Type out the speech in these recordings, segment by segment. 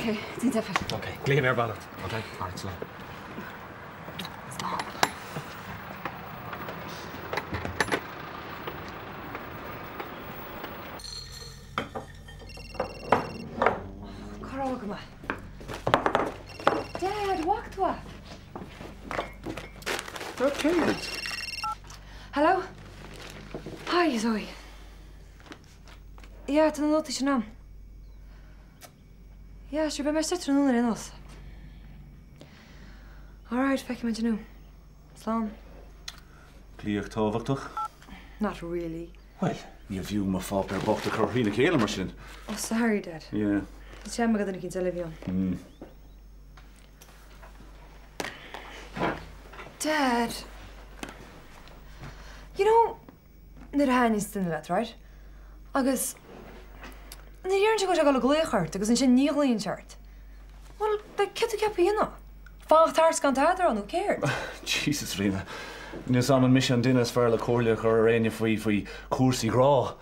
Ok, déan deifir. Ok, glaofaidh mé ar ball ort. Ok, alright, slán. Slán. Cá raibh agam é? Dad, bhfaca tú é? Céard? Hello? Hi, Zoe. Yeah, tá na nótaí sin agam. Yeah, sure, beidh mé istigh tráthnóna ar aon nós. Alright, feicfidh muid inniu. Slán. Glaoch tábhachtach? Not really. Bhuel, níl fiú mo pháipéar bocht a chur thrína chéile mar sin. Oh, sorry, Dad. Yeah. Tá seam agat duine eicínt eile a bhí ann. Dad. You know, nuair a thaitníonns duine leat, right? Agus nuair a deireann sé go bhfuil sé ag dul ag glaoch ort agus ansin ní ghlaonn sé ort. Bhuel, like, céard tú ceaptha a dhéanamh? Fanacht thart gan tada a rá nó céard? Jesus, Ríona. Níl 's a'm an mise an duine is fearr le comhairle a chur ar éinne faoi, faoi chúrsaí grá.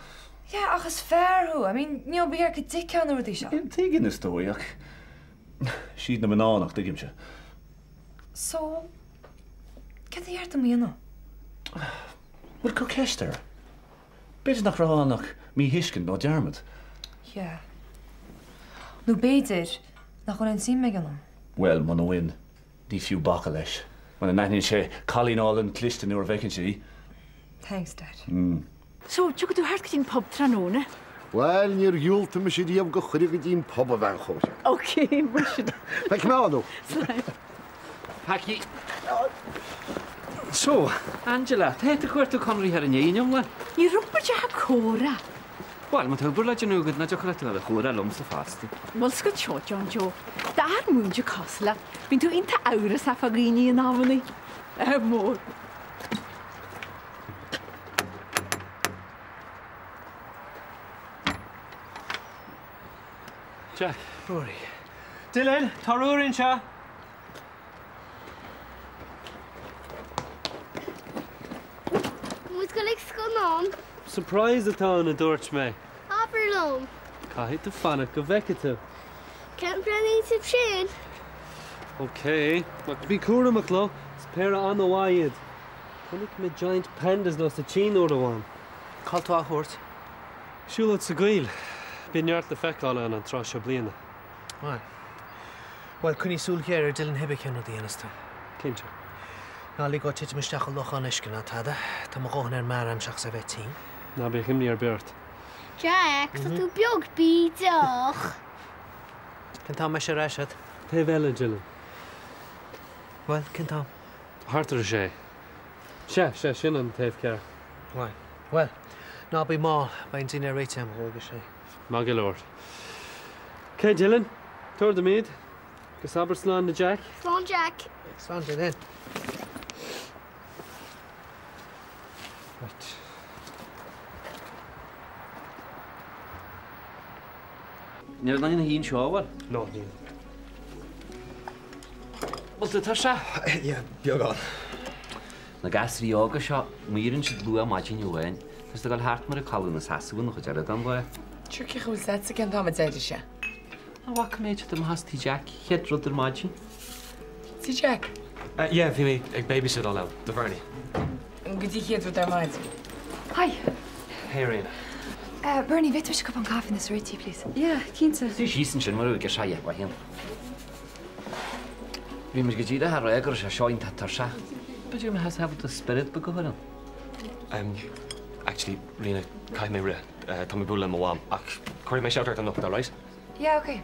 Yeah, ach is fear thú. I mean, you know, ba cheart go dtuigfeá na rudaí seo. Tuigim is dóigh, ach siad na mná nach dtuigimse. So, céard a cheart dom a dhéanamh? Bhuel, cuir ceist air. B'fhéidir nach raibh ann ach míthuiscint nó dearmad. Yeah. Nó b'fhéidir nach bhfuil aon suim aige ionam. Bhuel, muna bhfuil, ní fiú bacadh leis. Muna n-aithníonn sé cailín álainn cliste nuair a bhfeiceann sé í. Thanks, Dad. So, tiocfaidh tú thart go dtí an pub tráthnóna? Bhuel, níor dhiúltaigh mise riamh do chuireadh go dtí an pub, a bhean chóir. Ok, muise. Feicfidh mé ann thú. Slán. Packie. So, Angela, tá tú cuartú conraí thar an iomlán. Ní raibh muid ach ag comhrá. Bhuel, má tá obair le déanamh agat, ná tiocfadh leat a bheith ag comhrá liomsa fosta. Bhuel, scoil seo, John Joe. D'fhear múinte cosúil leat, bíonn tú iontach amhrasach fá dhaoine in amannaí. Ádh mór. Jack, Ruairí. Dylan, tá Ruairí anseo! Muid ag dul ag scannán. Surprise atá ann a dúirt mé. Abair liom. Caithfidh tú fanacht go bhfeicfidh tú. Cén breathnaíonn sibh sin? Ok, ach bí cúramach leo, is péire an-mhaith iad. Chonaic mé giant pandas leo sa tSín uair amháin. Cá bhfuil tú á thabhairt? Siúlóid sa gcoill. Bíonn neart le feiceáil ann an tráth seo bliana. Bhuel. Bhuel, coinnigh súil ghéar ar Dylan cibé cén rud a dhéanas tú. Cinnte. Ná lig dó titim isteach i lochán uisce ná tada. Tá mo dhóthain ar mear a'm seachas é bheith tinn. Ná bíodh imní ar bith ort. Jack, tá tú beag bídeach. Cén t-am a mbeidh sé ar ais a'd? Taobh eile, Dylan. Bhuel, cén t-am? Thart ar a sé. Sea, sea, sin an taobh ceart. Right. Bhuel, ná bí mall, beidh an dinnéar réitithe a'm dhul ag a sé. Maith go leor. Ok, Dylan, tabhair dom iad. Agus abair slán le Jack. Slán Jack. Slán Dylan. Right. Níl aon duine ina shuí anseo, an bhfuil? No, níl. Bhfuil tú tuirseach? Yeah, beagán. Na gasraí óga seo, maorann siad luath maidin amháin. Tá siad ag dul thart mar ag caladh na Sasúin an chuid eile den lá. Sure cén chaoi a bhfuil a fhios a'dsa cén t-am a d'éirigh sé? An bhfaca mé iad i mo sheasamh tigh Jack chéad rud ar maidin. Tigh Jack? Yeah, bhí mé ag babysitteáil ann, do Bhernie. Go dtí chéad rud ar maidin. Hi. Hey, Ríona. Bernie, bhféadfadh mise cupán caife níos réití, please? Yeah, cinnte. Suigh síos ansin mar a bheadh sé, yeah, mhaith. Bhí muid go díreach á rá go raibh sé seo iontach tuirseach. B'fhéidir go mbeifeá ábalta spiorad beag a chur ann. Em, actually, Ríona, caithfidh mé rith. Tá mé ag bualadh le mo mham, ach cuirfidh mé shout ort anocht, alright? Yeah, okay.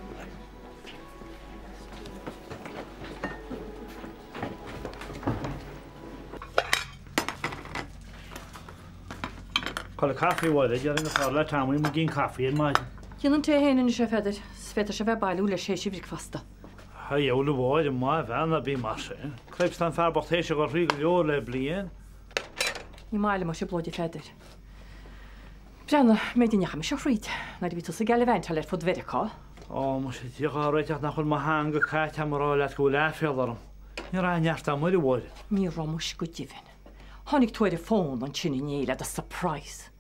Cá bhfuil an caife, a Mháire, déarfainn atá le Tommy mo gcinn caife ar maidin. Déan an tae féin anois, a Pheadair, 's féadfaidh sé bheith ag bailiú leis théis an bhricfeasta. A dheabhail, a Mháire, maith a bhean, ná bí mar sin. Cripes, tá an fear bocht théis a dhul thrí go leor le bliain. Ní maith liom mo thrioblóid, a Pheadair. Breathnaigh, an méid a ndeachaigh mise thríd nuair a bhí tusa ag gallivantáil ar fud Mheiriceá. Ó, muise, Dia dhá réiteach nach bhfuil mo theanga caite agam a rá leat go bhfuil aiféala orm. Ní raibh aon neart agam air, a Mháire. Ní raibh muis go deimhin. Tháinig tú ar an bhfón ansin inné le do surprise.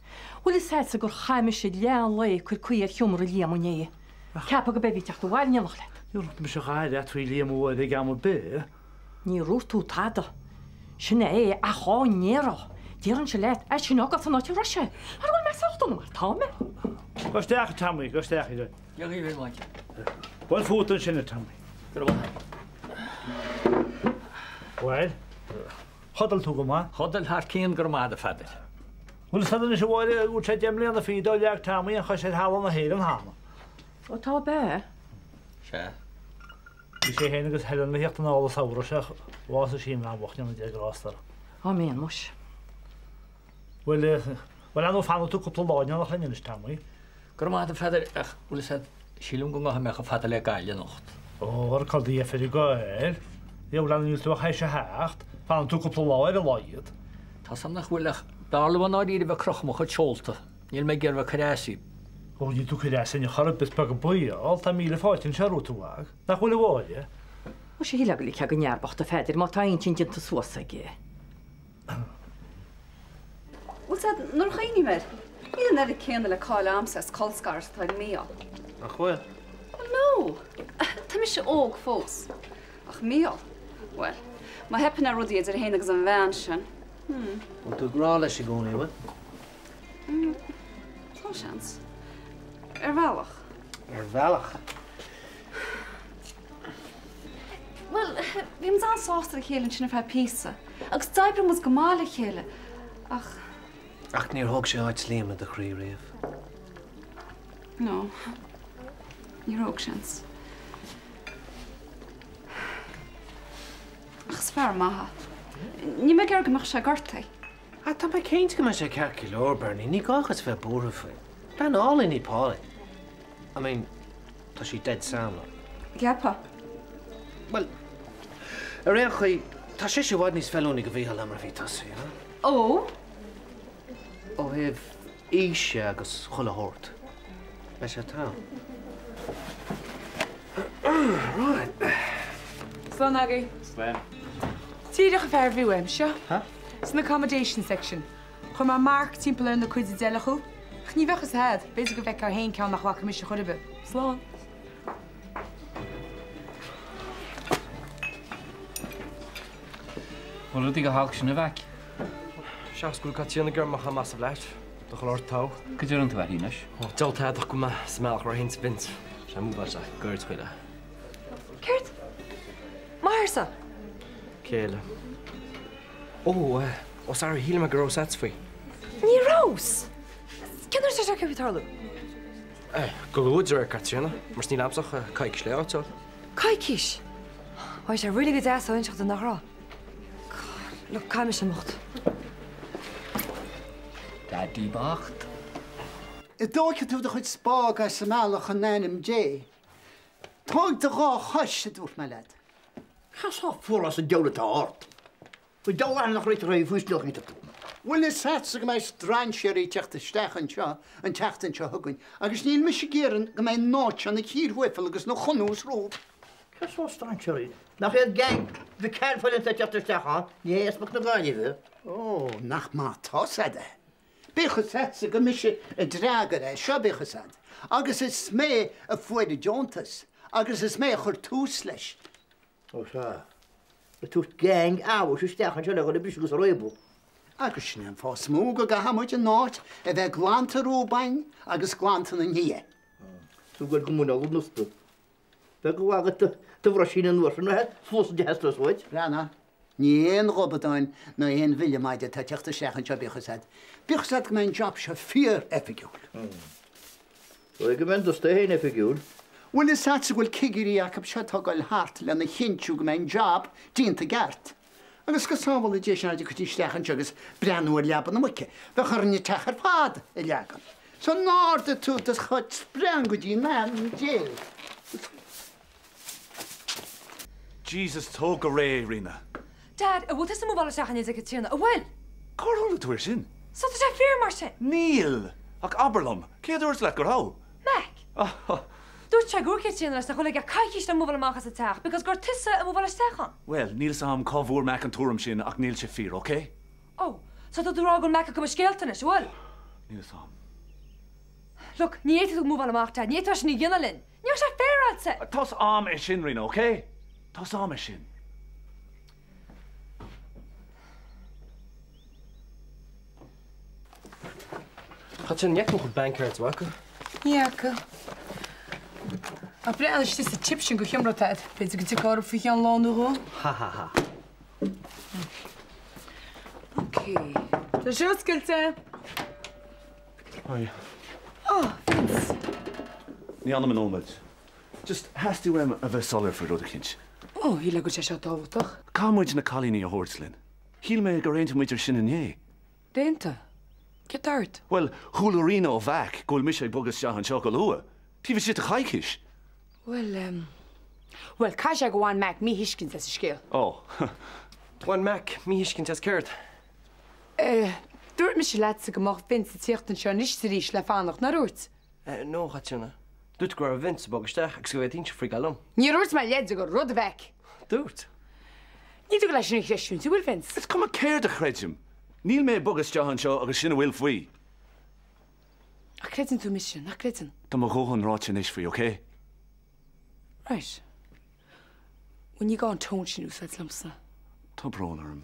Bhfuil fhios a'dsa gur chaith mise leath an lae ag cur caoi ar sheomra Liam inné. Ceapadh go b'é a bhí ag teacht abhaile in éineacht leat. Níor dhúirt mise a dhath leat faoi Liam a Mháire ag am ar bith. Níor dhúirt tú tada. Sin é, ach dhá ndéarfá. Déarfainnse leat, é sin a fhágáil san áit a raibh sé. Mara bhfuil mé sách dona mar tá mé. Gabh isteach, a Tommy, gabh isteach, a Dia dhaoibh ar maidin. Buail fút ansin, a Tommy. Go raibh maith agat. Bhuel, chodail tú go maith? Chodail thar cionn, go raibh maith agat, a Pheadair. Bhfuil fhios agat anois, a Mháire, go bhfuil sé 10 mbliana fichead ó leag Tommy an chois ar thalamh na hÉireann cheana. Ó tá, ab ea? Sea. Bhí sé féin agus Helen le theacht anall an samhradh seo ach bhásaigh sí an bhean bhocht, ndéana Dia grásta uirthi. Áiméan, muis. Bhuel, bhuel, ar ndóigh fanfaidh tú cúpla lá in éineacht linn anois, Tommy. Go raibh maith agat, a Pheadair, ach bhfuil fhios agat, sílim go ngabhfaidh mé chomh fada le Gaillimh anocht. Ó, ar cá bhféadfá a ghoil? Bhuel, níl tú ach théis a theacht, fanfaidh tú cúpla lá ar a laghad. Tá's a'm nach bhfuil ach b'fhearr liom i ndáiríre bheith ag crochadh mo chuid seolta. Níl mé ag iarraidh bheith ag cur as daoibh. Ó, níl tú ag cur as in chor ar bith, is beag an baol. Tá míle fáilte anseo romhat, a mhac. Nach bhfuil, a Mháire? Muise, shílfeá go ligfeá don fhear bocht a Pheadair má tá a intinn déanta suas aige. Bhfuil 's a'd, nuair a chuimhním air, níl an oiread céanna le cáil a'msa is colscaradh atá ag Mícheál. Nach bhfuil? Bhuel, no! Tá mise óg fós. Ach Mícheál, bhuel, má theipeann ar rudaí idir é féin agus an bhean sin, hmm. Bhfuil tú ag rá leis i gcónaí, an bhfuil? Tá seans. Ar bhealach. Ar bhealach. Bhuel, bhí muid an-sásta le chéile ansin ar feadh píosa, agus d'oibrigh muid go maith le chéile, ach. Ach níor thóg sé áit Liam i do chroí riamh. No. Níor thóg, seans. Ach is fear maith é. Níl mé ag iarraidh go mbeadh sé gortaithe. Ah, tá mé cinnte go mbeidh sé ceart go leor, Bernie, ní gá dhuit bheith buartha faoi. Bean álainn í Pauline. I mean, tá sí dead sound like. Ceapfá. Bhuel, ar aon chaoi, tá sise i bhfad níos feiliúnaí do Mhícheál ná mar a bhí tusa, you know? Ó? Ó thaobh aoise agus chuile shórt. Beidh sé togha. Right. Slán agaibh. Slán. Díreach an fear a bhí uaim, seo. Huh? San accommodation section. Chuir mé marc timpeall ar na cuid a d'fheilfeadh thú. Ach ní bheadh fhios a'd, b'fhéidir go bhfeicfeá féin ceann nach bhfaca mise chor ar bith. Slán. Bhfuil rudaí chomh holc sin a mhac? Seachas go bhfuil Caitríona ag iarraidh mé a chur amach as an bhflat. Do chlár togha. Cad a rinne tú uirthi anois? Ó, deabhal tada ach go bhfuil mé sa mbealach ar shuaimhneas Vince. Sé move isteach go chuile. Céard? M'athairsa? Céile. Ó, eh, ó sorry, shíl mé go raibh 'fhios a'd faoi. Ní raibh. Cén uair atá sé ag tarlú? Eh, go luath de réir Caitríona, mar níl a'msa ach coicís le áiteáil. Coicís? Bhí sé really go deas á inseacht di nach raibh? God, look, caithfidh mise imeacht. Daidí bocht. An dtógfaidh tú do chuid spág as an mbealach in ainm Dé. Tóg do dhá chois, a dúirt mé leat. Cén sórt forás an diabhal atá ort? An diabhal aithne nach réiteach é faoi shliocht iontu tú. Bhfuil fhios a'dsa go mbeidh strainséirí ag teacht isteach anseo an tseachtain seo chugainn agus níl mise ag iarraidh go mbeidh an áit seo ina chíor thuaifil agus ina chunús rompu. Cén sórt strainséirí? Nach iad gang Mhic Cairfeidh atá ag teacht isteach ann? Ní hé Easpag na Gaillimhe. Ó, nach maith atá 's a'd é. Bíodh fhios a'dsa gur mise a d'fhreagair é seo, bíodh fhios a'd, agus is mé a fuair an deontas agus is mé a chuir tús leis. Ó sea. Ag tabhairt gang amhais isteach anseo le dhul ag briseadh agus ag réabadh. Agus sin é an fáth is mó go gcaithfidh muid an áit a bheith glanta romhainn agus glanta ina ndiaidh. Tú ag goil go muineál an dusta. Beag go bhfaga do bhruisín an uair sin suas an deas uait. Breathnaigh, ní aon ghobadáin ná aon mhilleadh maide atá ag teacht isteach anseo, bíodh fhios a'd. Bíodh fhios a'd go mbeidh an job seo fíor-oifigiúil. Dóigh go mbeidh an dusta é féin oifigiúil. Bhfuil fhios a'dsa go bhfuil cigirí acu seo atá ag goil thart lena chinntiú go mbeidh an job déanta i gceart. Agus go sábhála Dia sinn dá dtiocfaidís isteach anseo agus breathnú ar leaba na muice, bheadh orainn an teach ar fad a leagan. So an ardaigh tú do chuid spreang go dtí in ainm Dé. Jesus, tóg go réidh, Ríona. Dad, an bhfuil tusa ag múbháil isteach in éindí le Caitríona, an bhfuil? Cár chuala tú air sin? So tá sé fíor mar sin? Níl! Ach abair liom, cé a dúirt leat go raibh? Mac. Dúirt sé gur dhúirt Caitríona leis nach bhfuil aige ach coicís le múbháil amach as an teach because gur tusa ag múbháil isteach ann. Bhuel, níl 'fhios a'm cá bhfuair Mac an tuairim sin ach níl sé fíor, ok? Oh, so tá tú ag rá go bhfuil Mac ag cumadh scéalta anois, an bhfuil? Níl 'fhios a'm. Look, ní fhéadfaidh tú múbháil amach, Dad, ní fhéadfá sin a dhéanamh linn! Níl sé féaráilte! Tá's a'm é sin, Ríona, ok? Tá's a'm é sin. Cad é an bhfaca tú mo chuid bank cards, an bhfaca? Ní fhaca. Ach breathnaigh istigh sa tip sin go hiomrá agat. B'fhéidir go dtiocfá orthu faoi cheann lá nó dhó. Ha ha ha. Ok. Tá sé oscailte! Hi. Oh, Vince. Ní fhanfaidh mé nóiméad. Just theastaigh uaim a bheith soiléir faoi rud eicínt. Oh, shílfeá go bhfuil sé seo tábhachtach. Caithfidh muid na cailíní a thabhairt linn. Shíl mé gur aontaigh muid ar sin inné. D'aontaigh? Céard tá ort? Bhuel, chuala Ríona ó Mhac go bhfuil mise ag bogadh isteach anseo go luath. Taobh istigh de choicís. Bhuel, em. Bhuel, caithfidh sé gur bhain Mac míthuiscint as an scéal. Ó. Bhain Mac míthuiscint as céard? Eh, dúirt mise leatsa go mbeadh Vince ag tíocht anseo anois is arís le fanacht, nár dhúirt? Eh, no, a Chaitríona. Dúirt tú go raibh Vince ag bogadh isteach agus go bhféadfainnse frigáil liom. Níor dhúirt mé leid de rud a Mhaic. Dúirt. Ní dtig leat sin a chreistiúint, an bhfuil, Vince? Is cuma céard a chreidim. Níl mé ag bogadh isteach anseo agus sin a bhfuil faoi. Ach creideann tú mise, nach gcreideann? Tá mo dhóthain ráite anois faoi, ok? Right. Bhuel, ní gá an tón sin a úsáid liomsa. Tá brón orm.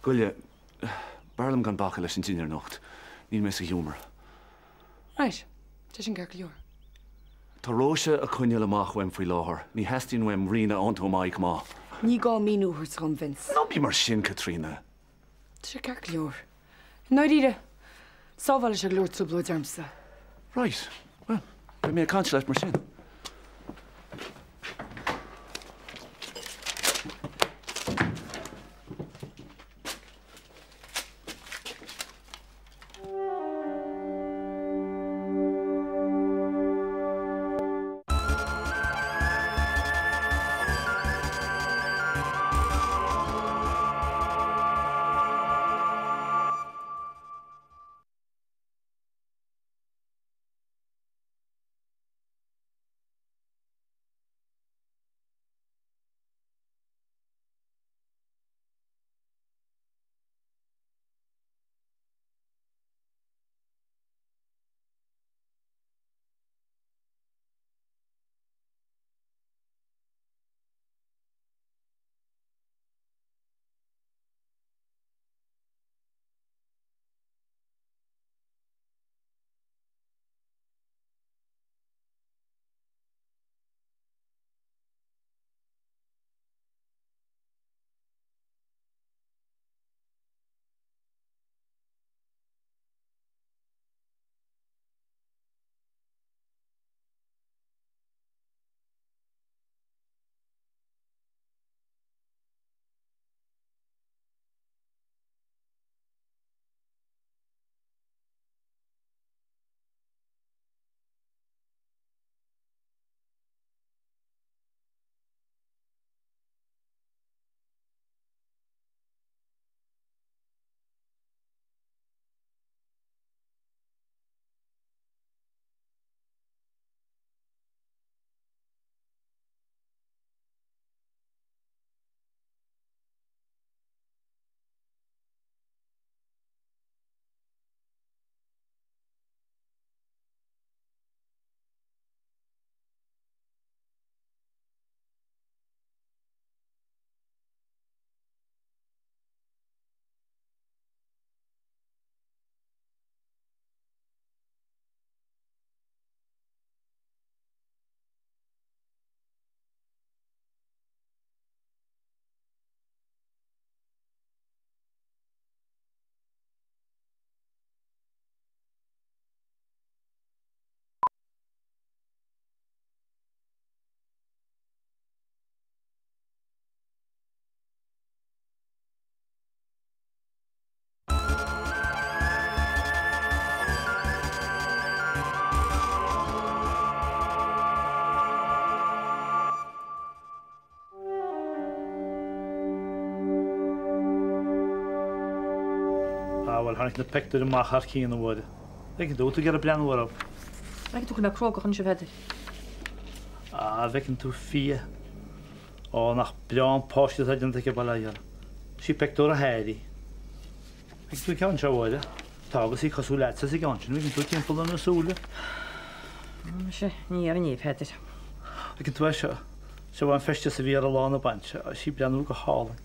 Goile, b'fhearr liom gan bacadh leis an dinnéar anocht. Níl mé sa ghiúmar. Right. Tá sin ceart go leor. Tá Róise á coinneáil amach uaim faoi láthair. Ní theastaíonn uaim Ríona a iontú amach chomh maith. Ní gá míniú a thabhairt dhom, Vince. Ná bí mar sin, Caitríona. Tá sé ceart go leor. I ndáiríre, sábhálfaidh sé go leor trioblóid ormsa. Right. Bhuel, beidh mé ag caint leat mar sin. Ah bhuel, tháinig na pictiúir amach thar cionn, a Mháire. Bhfeiceann tú, tú ag iarraidh breathnú orthu. Bhfeiceann tú go bhfuil mé crógach anois, a Pheadair. Ah, bhfeiceann tú fia. Ó, nach breá an páiste atá déanta aici, bail ó Dhia uirthi. Sí pictiúr a hathar í. Bhfeiceann tú an ceann seo, a Mháire. Tá agus í cosúil leatsa sa gceann sin, bhfeiceann tú timpeall ar na súile. Sea, ní dhéarfainn é, a Pheadair. Feiceann tú é seo? Seo an feisteas a bhí air lá na bainse. Tá sí ag breathnú go hálainn.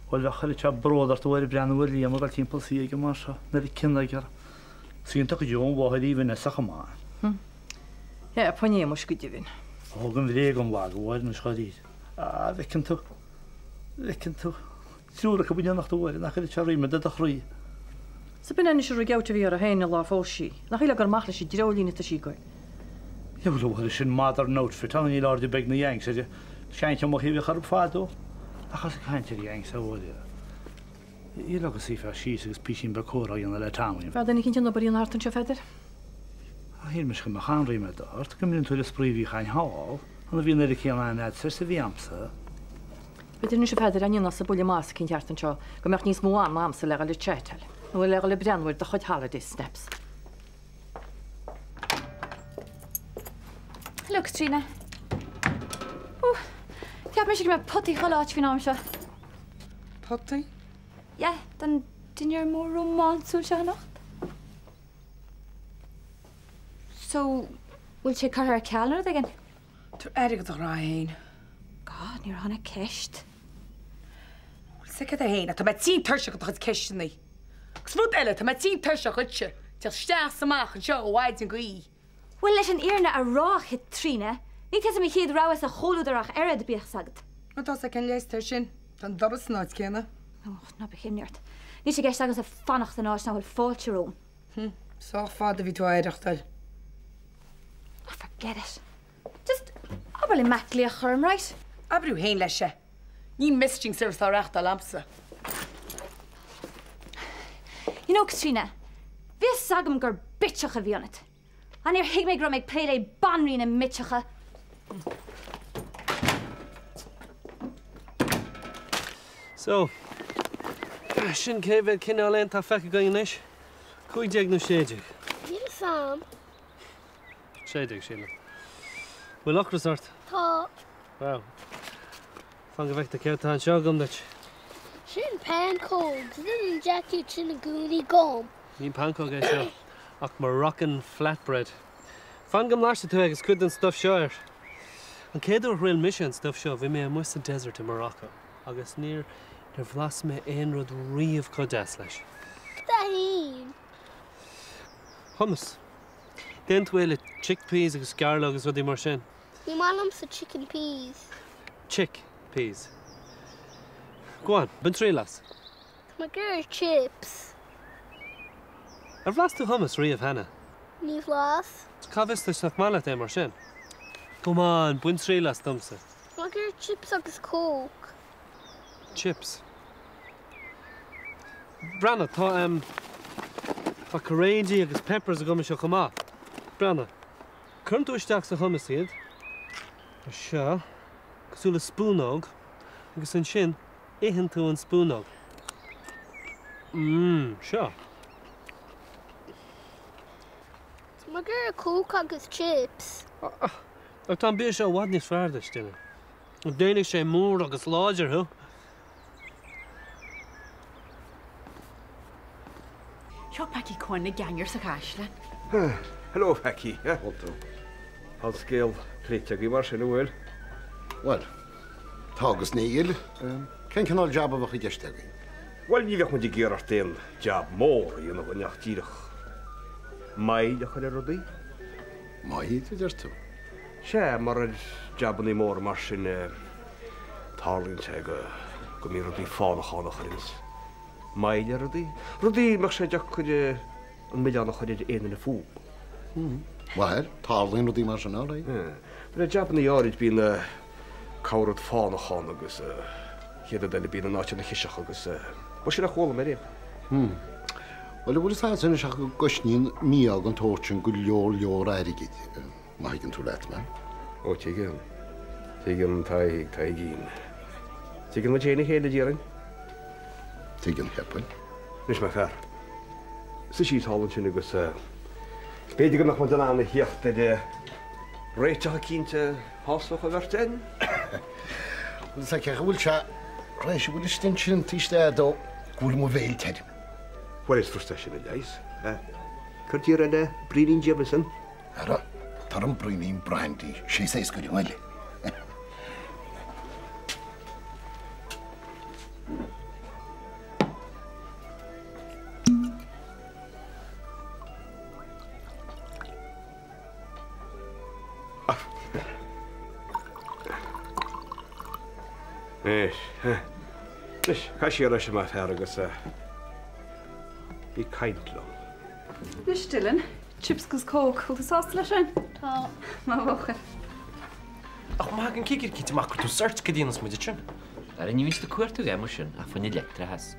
Bhuel, bheadh chuirfeadh sé bród ort a Mháire breathnú ar Liam ag dul timpeall is í aige mar seo, an oiread cion aige air. Is iontach go deo an mháthair í Vanessa chomh maith. Cheapfainn é muis go deimhin. Thóg an bhréag an lag, a Mháire, anois dháiríre. Ah, bhfeiceann tú. Bhfeiceann tú. Triúr acu in éineacht a Mháire, nach gcuirfeadh sé ríméad ar do chroí. 'S ab in anois an rig out a bhí uirthi féin an lá a phós sí. Nach shílfeá gur amach leis an dreoilín atá sí ag goil. Diabhal a Mháire, sin modern outfit ann, níl airde beag na Yanks air. Seanchuma a bhíodh orthu fadó. Ach as ag caint ar Yanks, a Mháire. Shílfeá go suífeá síos agus písín beag comhrá a dhéanamh le Tommy. B'fhearr duine eicínt an obair a dhéanamh thart anseo, a Pheadair. Ach shíl mise go mbeadh an-ríméad ort, go mbreathnóinn tú ar an spraoi a bhíodh againn thall, nuair a bhí an oiread céanna aithne agatsa air is a bhí a'msa. B'fhéidir anois a Pheadair, dá ndéanfása buille amach eicínt thart anseo, go mbeadh níos mó ama a'msa le dhul ag chatáil, nó le dhul ag breathnú ar do chuid holiday snaps. Hello, Caitríona. Ó, cheap mise go mbeadh potaí chuile áit faoin am seo. Potaí? Yeah, don dinnéar mór rómánsúil seo anocht. So, bhfuil sé curtha ar ceal nó rud éigin? Tabhair aire do do ghrá fhéin. God, ní raibh ann ach ceist. Bhfuil 's agat féin, tá mé tinn tuirseach de do chuid ceisteanna. Agus rud eile, tá mé tinn tuirseach dhuitse, teacht isteach 's amach anseo ó mhaidin go oíche. Bhuel, leis an fhírinne a rá, a Chaitríona, ní tusa mo chéad rogha sa chomhluadar ach oiread, bíodh 's agat. Bhuel, tá 's ag cén leigheas atá air sin? Tá an doras san áit céanna. Ó, ná bíodh imní ort. Níl sé i gceist agamsa fanacht in áit nach bhfuil fáilte romham. Hm, sách fada a bhí tú á aireachtáil. Oh, forget it. Just abair le Matt glaoch orm, right? Abair thú féin leis é. Ní messaging service atá á reachtáil a'msa. You know, Caitríona, bhí fhios agam gur bitseach a bhí ionat. Ach níor thuig mé go raibh mé ag plé le banríon na mbitseacha. So, sin cé mhéad cineál éan atá feicthe againn anois? 15 nó 16? Níl fhios a'm. 16, sílim. Bhfuil ocras ort? Tá. Wow. Fan go bhfeice tú céard atá anseo agam duit. Sin pancóg. Déanann Jack iad sin i gcónaí dom. Ní pancóg é seo, ach Moroccan flatbread. Fan go mblaise tú é agus cuid den stuif seo air. An chéad uair a thriail mise an stuif seo, bhí mé amuigh sa desert i Morocco agus níor níor bhlas mé aon rud riamh chomh deas leis. Daithín. Hummus. Déanann tú é le chickpeas agus gairleog agus rudaí mar sin. Ní maith liomsa chicken peas. Chick peas. Go on, bain triail as. Tá mé ag iarraidh chips. Ar bhlas tú hummus riamh cheana? Níor bhlas. Cá bhfios duit nach maith leat é mar sin? Come on, bain triail as domsa. Tá mé ag iarraidh chips agus coke. Chips. Breathnaigh, tá em, tá cairéidí agus peppers agam anseo chomh maith. Breathnaigh. Cuireann tú isteach sa hummus iad, mar seo, cosúil le spúnóg, agus ansin itheann tú an spúnóg. Mmm, seo. Tá mé ag iarraidh coke agus chips. Ach tá an bia seo i bhfad níos fearr duit, duine. Déanfaidh sé mór agus láidir thú. Seo Packie Quinn ag ganger sa chaisleán. Hello, Packie. Bhfuil tú? Tá an scéal pléite agaibh mar sin, an bhfuil? Bhuel, tá agus níl. Cén cineál jab a bheadh i gceist againn? Bhuel, ní bheadh muid ag iarraidh ort aon jab mór a dhéanamh dhúinn ach díreach moill a chur ar rudaí. Moill, a deir tú? Sea, mar ar jabannaí móra mar sin, tarlaíonn sé go go mbíonn rudaí fánach ann a chuireanns moill ar rudaí. Rudaí a mbeadh sé deacair an milleán a chur ar aon duine fúthu. Bhuel, tarlaíonn rudaí mar sin, alright. But ar jabannaí áirid bíonn corr-rud fánach ann agus chéad rud eile bíonn an áit ina chiseach agus bhuel sin a chuala mé ariamh. Bhuel, an bhfuil fhios agat anois ach go gcosnaíonn mí-ádh den tsórt sin go leor leor airgid. Má thuigeann tú leat mé. Ó, tuigim. Tuigim, Tadhg, Tadhgín. Tuigeann muid féin a chéile, déarfainn. Tuigeann, cheapfainn. Anois, mar fear. Suigh síos thall ansin agus b'fhéidir go mbeadh muid in ann a theacht ar réiteach eicínt a shásódh an bheirt againn. Bhuel, is ea, go bhfuil sé tar éis a bhfuil istigh ansin taobh istigh dó go bhfuil mo bhéal tirim. Bhuel, is furasta é sin a leigheas. Céard a déarfá le braoinín Jameson? Ara, tabhair dom braoinín brandy, sé is éasca an eile. Anois, anois, caith siar é sin a fhear agus bí ag caint liom. Anois Dylan, chips agus coke, bhfuil tú sásta leis sin? Tá. Maith an buachaill. Ach má thagann cigire eicínt amach go dtú search go dtí muid ansin. Ara ní bhíonn siad ag cuartú é mar sin ach fá choinne leictreachas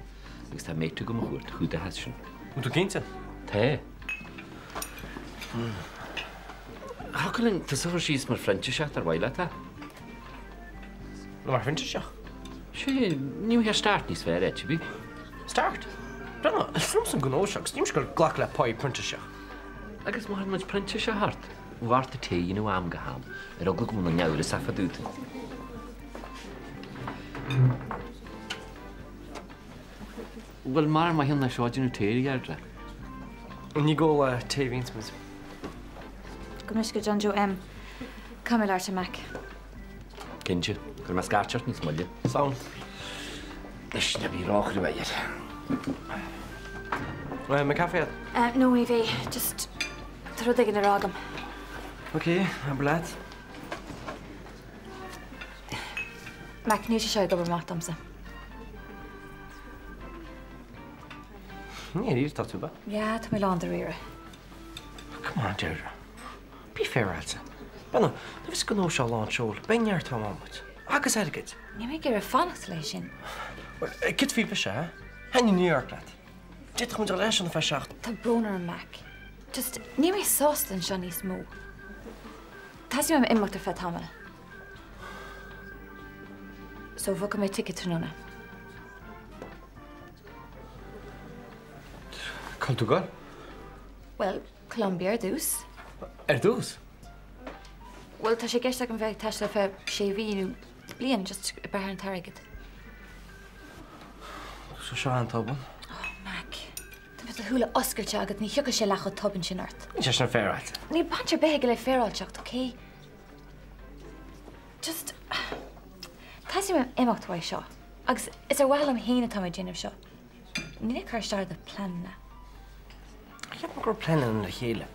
agus tá mate agam a chuartaigh chugat as sin. Bhfuil tú cinnte? Tá. Thiocfadh linn tusa a chur síos mar phrintíseach ar mhaith leat é? Mar phrintíseach? Sea, ní bheadh start níos fearr áit ar bith. Start? Breathnaigh, is liomsa an gnó seo agus níl mise ag gabháil glacadh le páí printíseach. Agus má chuireann muid printíseach ort, bheadh ort tae a dhéanamh ó am go ham, ar eagla go mbeadh an amhras fá dtaobh de. Bhuel, mara maith an é seo ag déanamh tae, a Dheirdre? Ní ag ól tae a bhíonns muid. Gabh mo leithscéal John Joe M. Caithfidh mé labhairt le Mac. Cinnte. Cuirfidh mé scairt ort níos moille. Slán. Anois, ná bí róchruaidh air. An mbeidh caife agat? No, ní bheidh. Just, tá rud éigin le rá agam. Ok, abair leat. Mac, níl sé seo ag obair amach domsa. Ní ar iarraidh atá tú, ab ea? Yeah, tá mé lán dáiríre. Come on, Deirdre. Bí féaráilte. Breathnaigh, nuair a bheas an gnó seo lán seoil, beidh neart am agat. Agus airgead. Níl mé ag iarraidh fanacht leis sin. Bhuel, céard faoi mhise, eh? Thaitnigh New York leat. D'fhéadfadh muid dul leis ann ar feadh seachtain. Tá brón orm, Mac. Just, níl mé sásta anseo níos mó. Teastaíonn uaim imeacht ar feadh tamaill. So, bhookáil mé ticket tráthnóna. Cá bhfuil tú ag dul? Bhuel, Colombia ar dtús. Ar dtús? Bhuel, tá sé i gceist agam bheith ag taisteal ar feadh sé mhí nó bliain, just ag brath ar an t-airgead. Tá seo an-tobann. Oh, Mac. Dá mbeadh do shúile oscailte agat, ní thiocfadh sé leath chomh tobann sin ort. Níl sé sin féaráilte. Níl baint ar bith aige le féaráilteacht, ok? Just, teastaíonn uaim imeacht uaidh seo. Agus is ar mhaithe liom féin atá mé ag déanamh seo. Níl ag cur isteach ar do pleananna. Cheap mé go raibh pleananna againn le chéile.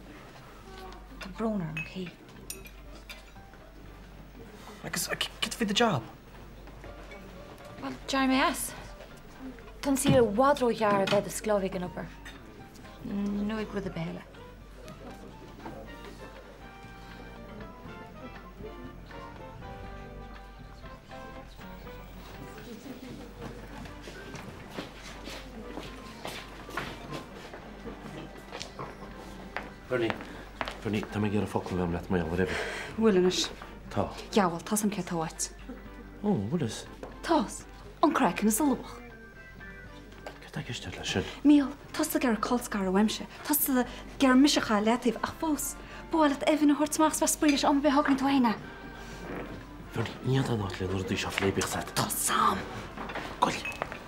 Tá brón orm, ok? Agus céard faoi do job? Bhuel, d'éirigh mé as. Tá an saol i bhfad róghearr a bheith i do sclábhaí ag an obair. Nó ag rud ar bith eile. Bernie, Bernie, tá mé ag iarraidh focal a bheith agam leat mar gheall ar Eibhear. Bhfuil anois? Tá. Dheabhail, tá's a'm céard tá uait. Ó, bhfuil fhios? Tá's. An craiceann is a luach. Céard tá i gceist agat leis sin? Mícheál, tusa ag iarraidh colscaradh uaimse, tusa ag iarraidh mise a chaitheamh leataobh, ach fós, ba mhaith leat Evan a thabhairt amach is bheith ag spraoi leis am ar bith a thograíonn tú féin é. Bernie, ní hé an áit le na rudaí seo a phlé, bíodh 's agat. Tá's a'm. Goil,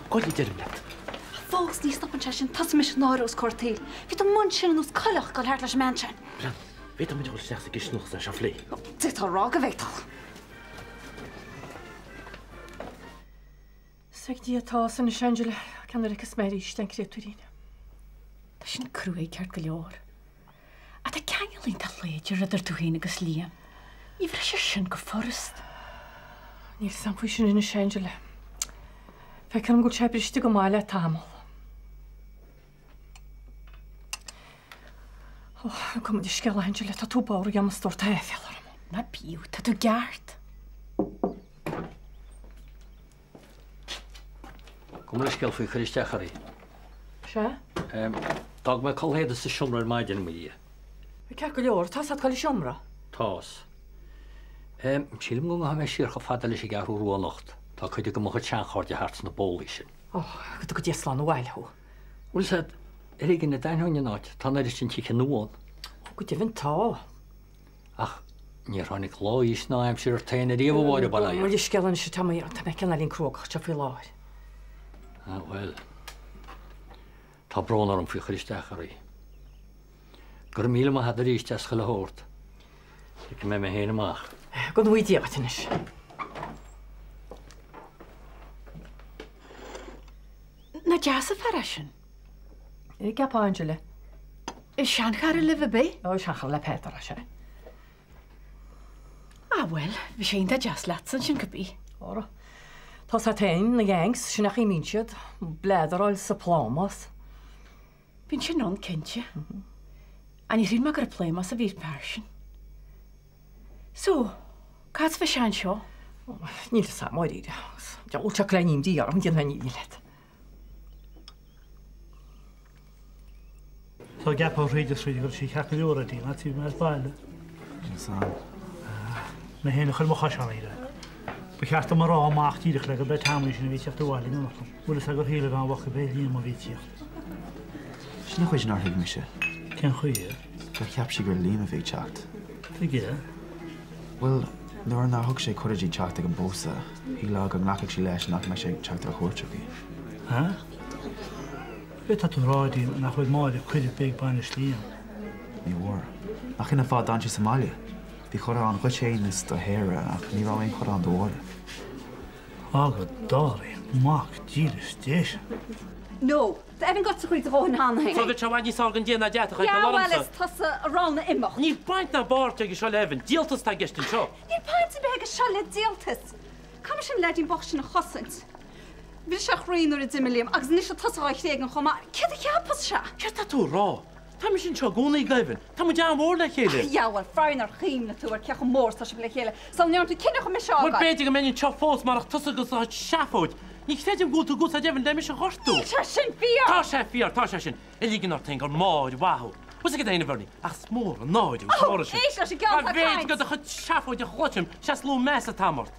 goil a deirim leat. Ach fós, ní stopann sé sin, tusa mise a náiriú os comhair an tsaoil. Bhí tú amuigh ansin ar nós coileach ag dul thart leis an mbean sin. Breathnaigh, bhféadfadh muid a dhul isteach sa gcistineach is é seo a phlé. D'fhéadfá a rá go bhféadfá. Is ag Dia atá fhios anois, Angela, cén uair a fheicfeas mé arís an créatúirín. Tá sin cruaidh ceart go leor. Ach tá ceangal iontach láidir idir tú féin agus Liam. Ní bhrisfear sin go furast. Níl 'fhios a'm faoi sin anois, Angela. Feictear dom go bhfuil sé briste go maith le tamall. Ó, gabh mo leithscéal, Angela, tá tú bodhar agam, a stór, tá aiféala orm. Ná bíodh, tá tú ceart. Gabh mo leithscéal faoi chur isteach oraibh. Sea? D'fhág mé culaith éadaigh sa seomra ar maidin i mo dhiaidh. Ceart go leor, tá's a'd cá bhfuil an seomra? Tá's. Sílim go ngabhfaidh mé siar chomh fada leis an gCeathrú Rua anocht. Tá cuid de mo chuid seanchairde thart sna bólaí sin. Ó, go dtuga Dia slán abhaile thú. Bhfuil 'fhios a'd, ar éigean a d'aithneoinn an áit, tá an oiread sin tithe nua ann. Ó, go deimhin tá. Ach níor tháinig lá aois ná aimsir ort féin ariamh a Mháire, bail ó Dhia ort. Mo leithscéal anois, tá mé, tá mé cineáilín cruógach anseo faoi láthair. Ah, bhuel. Tá brón orm faoi chur isteach oraibh. Go raibh míle maith agat arís as chuile shórt. Ligfidh mé mé féin amach. Go ngnóthaí Dia dhuit anois. Nach deas an fear é sin? Ceapfá, Angela. Seanchara libh ab é? Ó, seanchara le Peadar é, sea. Ah bhuel, bhí sé iontach deas leatsa ansin cibé. Óra. Tá 's agat féin, na Yanks, sin an chaoi a mbíonn siad, bladaráil 's ag plámás. Bíonn sin ann, cinnte. Ach níor shíl mé gur ag plámás a bhí ar an bhfear sin. So, cad fá sé anseo? Níl 'fhios a'm, dháiríre. Diabhal sioc le n-imní orm, déanfaidh an fhírinne leat. Tá ceapadh thríd is thríd go raibh sí ceart go leor a Dean, ach bhí mé as baile. Mé féin a chuir mo chois ann, a Ba cheart dom a rá amach díreach le gurb é Tommy sin a bhí ag teacht abhaile in éineacht liom. Bhfuil fhios agat gur shíl a bhean bhocht gurb é Liam a bhí ag tíocht. Sin an chuid nár thuig mise. Cén chaoi? Gur cheap sí gur Liam a bhí ag teacht. Tuige? Bhuel, nuair nár thug sé cuireadh di teacht ag an bpósadh, shílfeá go nglacfadh sí leis nach mbeadh sé ag teacht ar chuairt chuici. Ha? Céard tá tú a rá, Dean, nach bhfuair Máire cuireadh ar bith ag bainis Liam? Ní bhfuair. Nach in an fáth d'fhan sí sa mbaile? Bhí cuireadh ann dhuit féin is do Shéara ach ní raibh aon chuireadh ann do Mháire. Á go dtarlaí, mac dílis Dé sin. No, tá Evan goite chuig do dhóthain cheana féin. Fágann sé i bhfad níos fearr don dé ná d'fhéadfadh é Yeah, dul well, ormsa. is tusa a roghnaigh imeacht. Níl baint ná páirt aige seo le Evan. Díoltas atá i gceist anseo. Níl baint ar bith aige seo le díoltas. Caithfidh mise an leaidín bocht sin a chosaint. Bhris sé a chroí nuair a d'imigh Liam agus anois tá tusa dhá thréigean chomh maith. Céard a cheapfas sé? Céard tá tú a rá? Tá mise anseo i gcónaí ag Evan. Tá muid an-mhór le chéile. Yeah, bhuel, faraor nár chuimhnigh tú ar cé chomh mór is atá sibh le chéile sula ndearna tú cinneadh chun mise a Bhuel, fhágáil. b'fhéidir go mbeinn anseo fós marach tusa agus do chuid seafóid. Ní chreidim go bhfuil tú ag úsáid Evan le mise a ghortú. Níl sé sin fíor! Tá sé fíor, tá sé sin. A ligean ort féin gur Máire mhaith thú. Bhfuil 's agat féin, a Bhernie, ach is mór an náire an Oh, toradh sin. éist leis an gceann A atá ag mhéid caint. de do chuid seafóide a chloisim, sea is lú meas atá ort.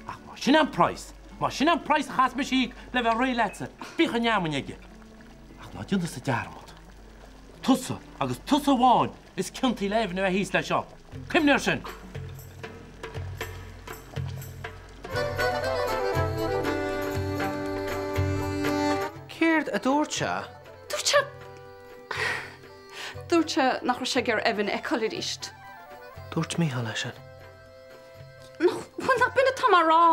Ach má sin an praghas, má sin an praghas a chaithfeas mise a íoc le bheith réidh leatsa, bíodh an fheamainn aige. Ach ná déan tusa dearmad. Tusa, agus tusa amháin, is ciontaí le Evan a bheith thíos leis seo. Cuimhnigh air sin! Céard a dúirt sé? Dúirt sé. Dúirt sé nach raibh sé ag iarraidh Evan a fheiceáil arís. Dúirt Mícheál é sin. Nach, bhuel, nach b'in atá mé a rá!